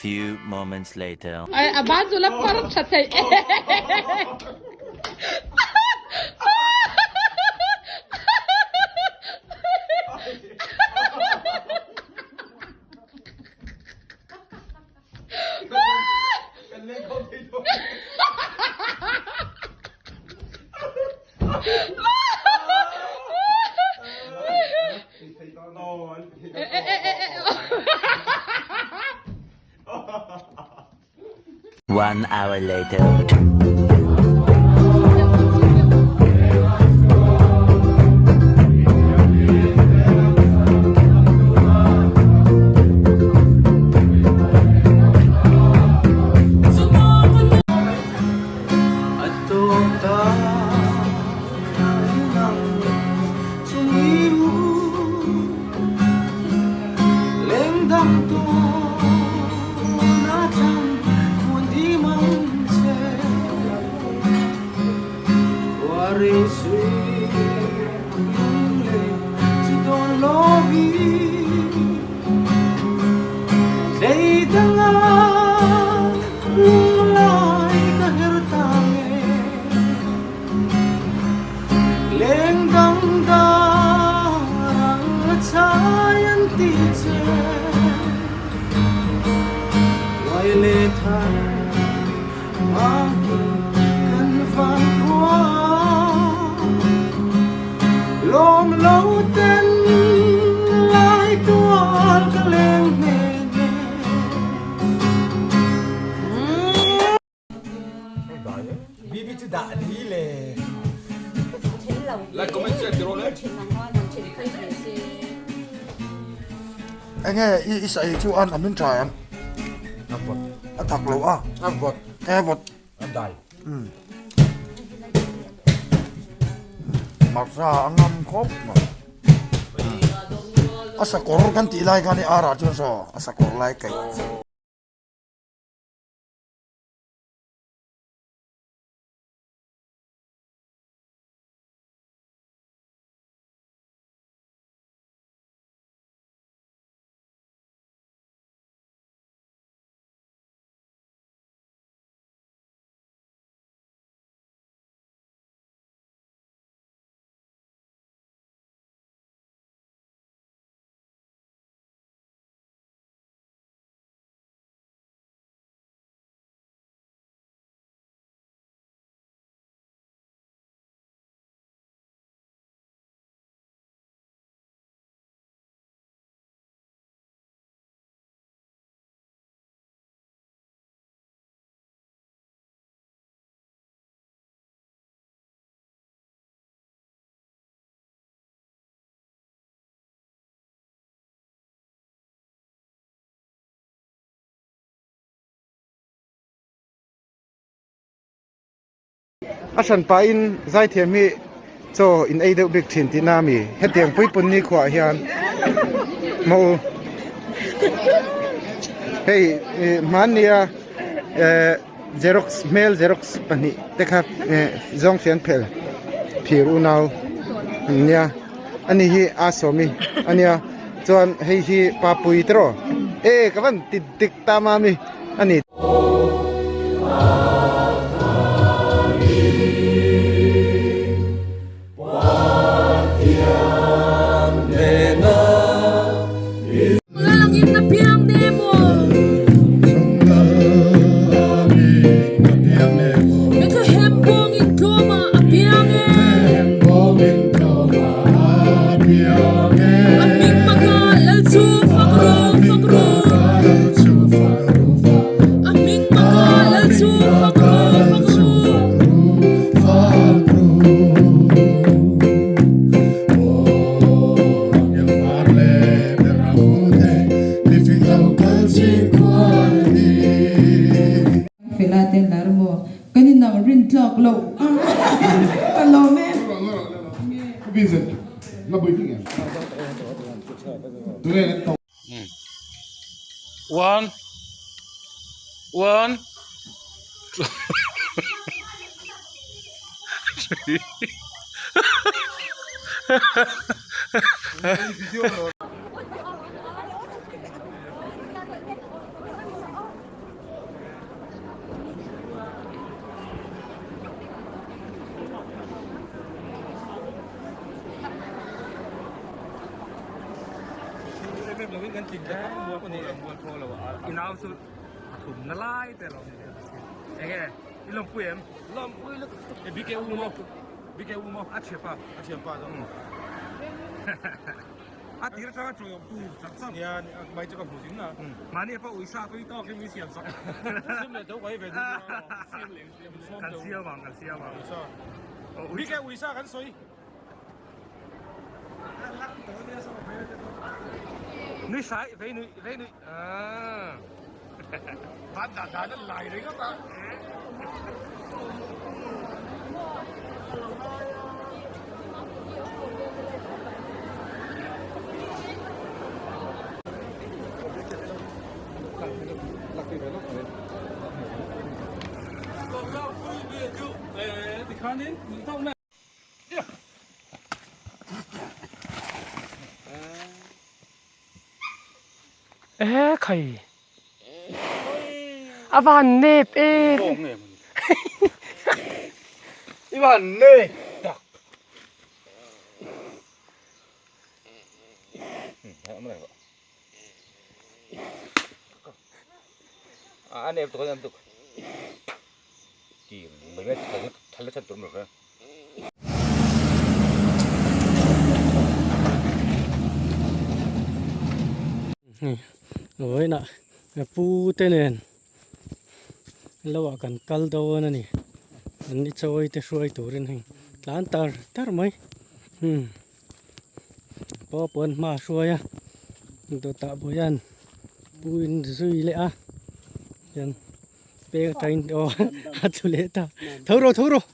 few moments later. Ai a ban chu la par tha thei e. One hour later. Enge i i saih chu an amin tha em? A vawt. A thak lo a. A vawt. E vawt. A dai. Um. Marsa a ngam khawp mai. A sakawr kan tih lai khan i arah chuan saw a sakawr lai kaih. A hran pahin zaithiam hi chaw in ei deuh bik thin tihna a mi hetiang puipun ni khuaah hian maw u hei ih hmannia eh xerox hmel xerox pahnih te kha eh zawng fian phel phir unau an nia ani hi a sawmi ania chuan hei hi papui te rawh e ka van ti dik ta mami ani. Fela te lar maw? Kan inang rin tlak loh a ka lawm e. One one two three rep lovin kan tlin ta khawp muang a ni e. I nau chu a thum na lai te lo ni enge i lawmpui em? Lawmpui lutuk. E BK u maw? BK u maw? A thianpa. A thianpa zawk. A tir atanga chawi awm tu chak chak. Nia mai chu ka hmu zing a. Mahni pawh uisa tui tawk hi min siam sak. Siam leh tho ka hei ve duh nia. Siam leh siam sawm Kan siam ang kan siam ang. Uisa. BK uisa kan sawi. Nui sai vei nui vei nui. Ah. Dan dan dan an lai ringawt a. E khai a van nep em I van nep tak. A nep tuk a tuk. Ki mai mai thal chan tur mai. Vawiinah pu te nen lo ah kan kal dawn a ni an ni chawi te hruai turin hei tlan tar tar mai umm pawh pawn hma a hruai a dawtah bawian pu in zui leh a hian peng atangin aw a tlu leh ta tho rawh tho rawh.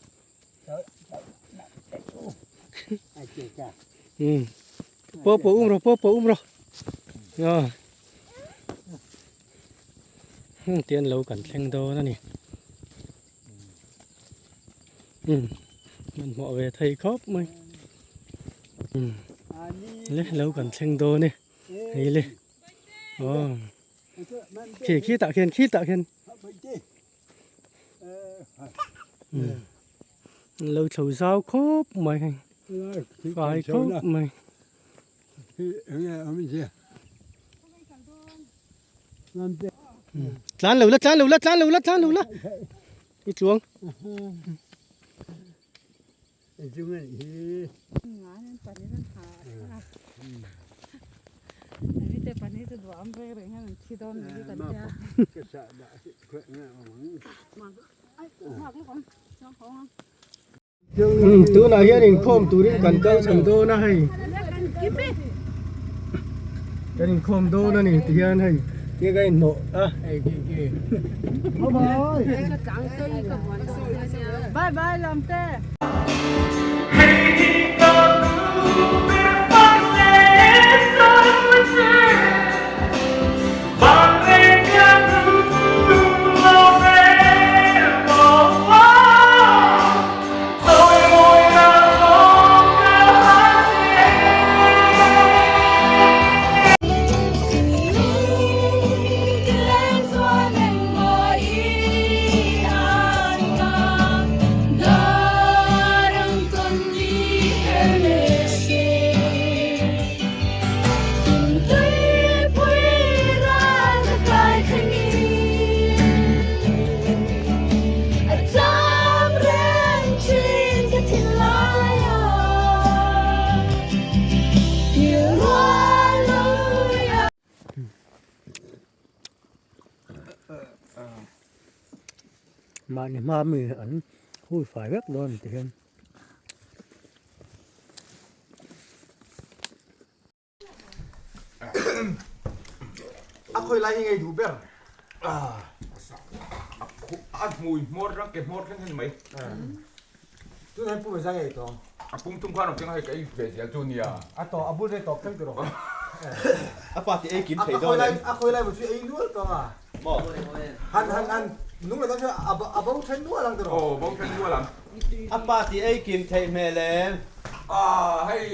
Pawh pawh um rawh pawh pawh um rawh aw heng te an lo kan thleng dawn a ni um hmanhmawh ve thei khawp mai um le lo kan thleng dawn e hei le aw khi khi tah khian khi tah khian. Lo chho zau khawp mai hei fai khawp mai. Tlan lo la tlan lo la tlan lo la tlan lo la i tluang. Tunah hian inkhawm turin kan kal chho dawn a hei kan inkhawm dawn a ni tihian hei tia ka inhnawh a. Bye bye Lamte. Mahni hma mi an hui fai vek dawn ti hian. A khawi lai hi ngei duh ber. A hmui hmawr rang ke hmawr thleng thleng mai. Tun hian pu Meza ngei tawng. A pum tum khan awm chang hei ka ei ve zel chu nia. A tawh a bul rei tawk thleng tiraw. A pa ti ei kim thei dawn em? A khawi lai chu ei nual tawng a. Maw? Han han han nung leh chu a bo then nual ang tiraw. Aw bo then nual ang. A pa ti ei kim thei hmel em? Ah hei.